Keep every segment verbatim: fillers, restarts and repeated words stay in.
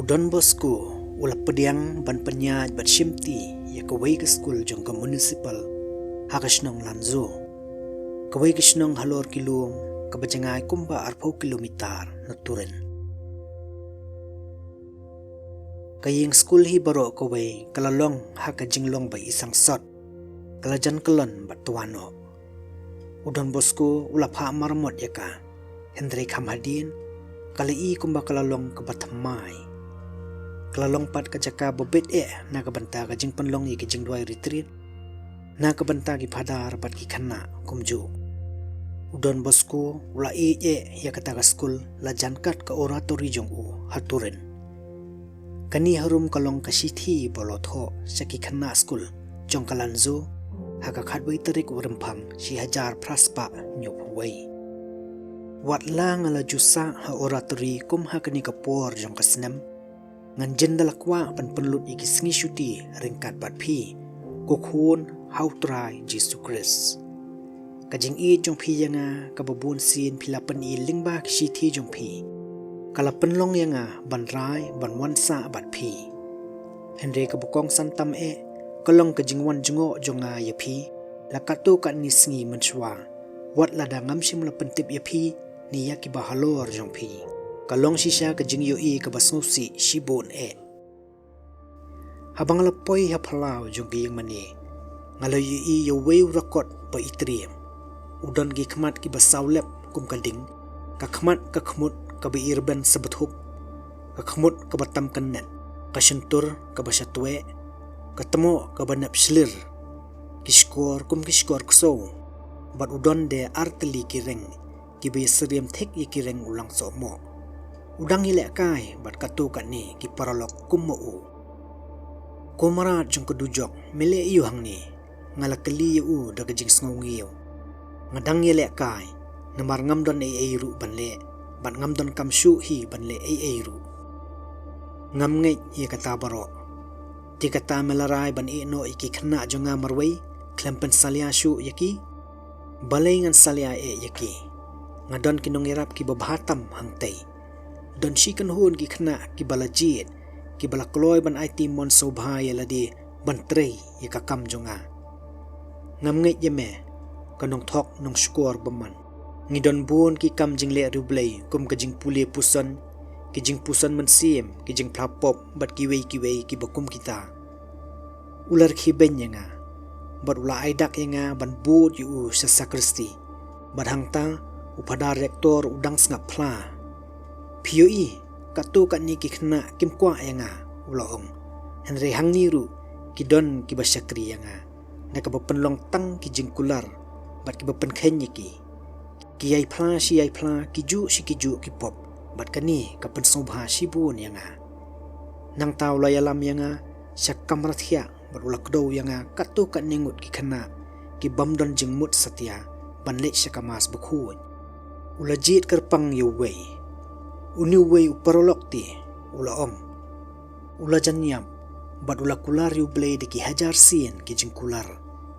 U Don Bosco u la pdiang ban pynïaid bad shimti ïa kawei ka skul jong ka municipal ha ka shnong Lanzo, kawei ka shnong halor ki lum kaba jngai kumba arphew kilometer na Turin. Ka ïing skul hi baroh kawei ka la long ha ka jinglong ba i sangsot, ka la jan kyllon bad twa noh. U Don Bosco u la phah marmot ïa ka, hynrei kham hadien ka la i kumba ka la long kaba thymmai. Ka la long pat ka jaka ba bit eh na ka bynta ka jingpynlong ïa ki jingduwai retreat, na ka bynta ki phadar bad ki khynnah kumjuh. U Don Bosco u la ïeit eh ïa kata ka skul la jan kat ka oratory jong u ha Turin. Kane harum ka long ka shithi ba u la thoh sha ki khynnah skul jong ka Lanzo ha ka khatwei tarik u Rymphang shi hajar phra spah hynñiewphew wei. Wat la nga la ju sah ha oratory kum ha kane ka por jong ka snem, ngan jin da la kwah ban pynlut ïa ki sngi shuti ryngkat bad phi, ko khun ha U Trai Jisu Khrist. Ka jingïeit jong phi ïa nga kaba bun sien phi la pyni lyngba ki shithi jong phi, ka la pynlong ïa nga ban rai ban wan sah bad phi. Hynrei kaba kongsan tam eh ka long ka jingwan jngoh jong nga ïa phi la katto katne sngi mynshuwa, wat lada ngam shym la pyntip ïa phi ne ïa kiba halor jong phi. Ka long shisha ka jingïohi kaba sngewsih shibun eh. Haba nga la poi ha phyllaw jong ka ïing mane, nga la ïohi ïa uwei u rakot ba i triem. U don ki khmat kiba saw lep kum ka ding, ka khmat ka khmut kaba i rben sa bthup, ka khmut kaba tam kynnet, ka shyntur kaba shatweh, ka tmoh kaba nep shlir, ki shkor kum ki shkor ksew, bad u don de ar tylli ki reng kiba ïasyriem thik ïa ki reng u langsohmoh. U dang ïalehkai bad katto katne ki paralok kum ma u. Ko mrad jong ka dujok, me leh aïu hangne? Nga la kylli ïa u da ka jingsngewnguh. Nga dang ïalehkai, namar ngam don ei ei ruh ban leh, bad ngam don kam shuh hi ban leh ei ei ruh. Ngam ngeit ïa kata baroh. Te kata me la rai ban ïeh noh ïa ki khynnah jong nga marwei khlem pynsalia shuh ïa ki? Balei ngan salia eh ïa ki? Nga don ki nongïarap kiba bha tam hangtei. Don shi kynhun ki khynnah kiba la jied, kiba la kloi ban aiti mon sngewbha ïa lade ban trei ïa ka kam jong nga. Ngam ngeit ïa me, ka nongthok nongshukor bymman. Ngi don bun ki kam jingleh riewblei kum ka jingpule puson, ki jingpuson mynsiem, ki jingphla pop bad kiwei kiwei kiba kum kita. U la rkhie beiñ ïa nga, bad u la ai dak ïa nga ban bud ïa u sha sakristi. Bad hangta u phadar rektor u dang sngap phla. Phi ïohi, katto katne ki khynnah kim kwah ïa nga, u la ong. Hynrei hangne ruh ki don kiba shakri ïa nga, na kaba pynlong tang ki jingkular bad kiba pynkheiñ ïa ki. Ki ïai phla shi ïai phla, ki juh shi ki juh ki pop, bad kane ka pynsngewbha shibun ïa nga. Nangta u la ïalam ïa nga sha kamra thiah bad u la kdew ïa nga katto katne ngut ki khynnah kibym don jingmut satia ban leit sha ka Mass bakhuid. U la jied kyrpang ïa uwei. Une uwei u paralok te, u la ong. U la jan ïap bad u la kular ïa U Blei da ki hajar sien ki jingkular.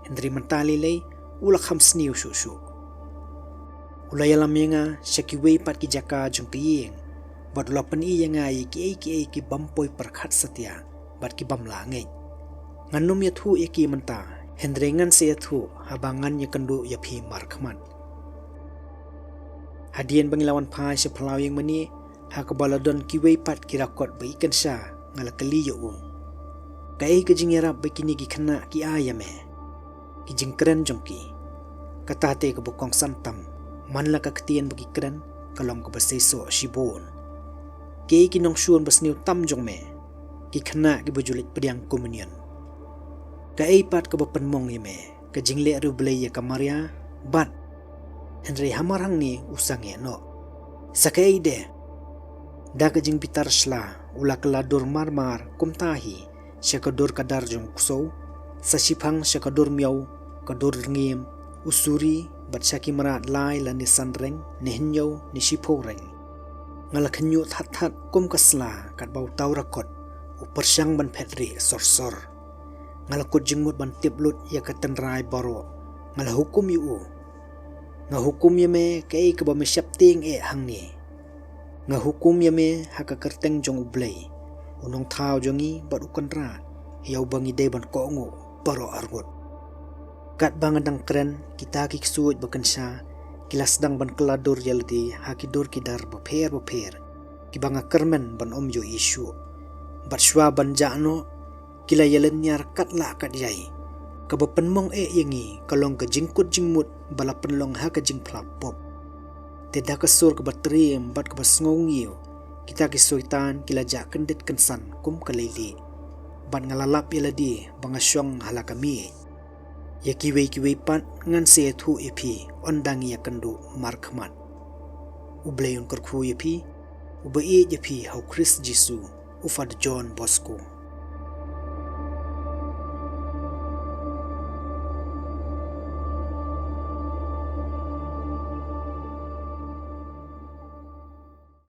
Hynrei mynta lei lei u la kham sniew shuh shuh. U la ïalam ïa nga sha kiwei pat ki jaka jong ka ïing, bad u la pyni ïa nga ïa kiei kiei kibym poi pyrkhat satia bad kibym lah ngeit. Ngan nym ïathuh ïa ki mynta, hynrei ngan sa ïathuh haba ngan ïakynduh ïa phi markhmat. Hadien ba ngi la wan phai sha phyllaw ïing mane, ha kaba la don kiwei pat ki rakot ba i kynsha, nga la kylli ïa u. Kaei ka jingïarap ba kine ki khynnah ki ai ïa me? Ki jingkren jong ki. Kata te kaba kongsan tam, man la ka ktien ba ki kren ka long kaba seisoh shibun. Kiei ki nongshun ba sniew tam jong me? Ki khynnah kiba ju leit pdiang komunion. Kaei pat kaba pynmong ïa me? Ka jingleh riewblei ïa ka Maria, bad. Hynrei hamar hangne u sangeh noh. Sa kaei de? Da ka jingbitar sla u la kylla dur mar mar kumta hi, sha ka dur ka dar jong u ksew, sa shiphang sha ka dur miaw, ka dur rngiem, u suri, bad sha ki mrad lai lane san reng, ne hynñiew, ne shiphew reng. Nga la khynñiuh that that kum ka sla katba uta u rakot u pyrshang ban phet rieh sor sor. Nga la kut jingmut ban tip lut ïa ka tynrai baroh. Nga la hukum ïa u. Nga hukum ïa me kaei kaba me sheptieng eh hangne. Nga hukum ïa me ha ka kyrteng jong U Blei. U Nongthaw jong ngi bad U Kynrad, ïa uba ngi dei ban kohnguh baroh arngut. Katba nga dang kren, kita ki ksuid ba kynsha ki la sdang ban kylla dur ïa lade ha ki dur ki dar bapher bapher, kiba nga kyrmen ban ym ïohi shuh. Bad shuwa ban jah noh, ki la ïalynñiar kat lah kat jai. Kaba pynmong eh ïa ngi ka long ka jingkut jingmut ba la pynlong ha ka jingphla pop. Te da ka sur kaba triem bad kaba sngewngiw, kita ki soitan ki la jah kyndit kynsan kum ka leilieh. Bad nga la lap ïa lade ba nga shong ha la ka miej. Ïa kiwei kiwei pat ngan sa ïathuh ïa phi ynda ngi ïakynduh markhmat. U Blei un kyrkhu ïa phi, uba ïeit ïa phi ha U Khrist Jisu, u Father John Bosco.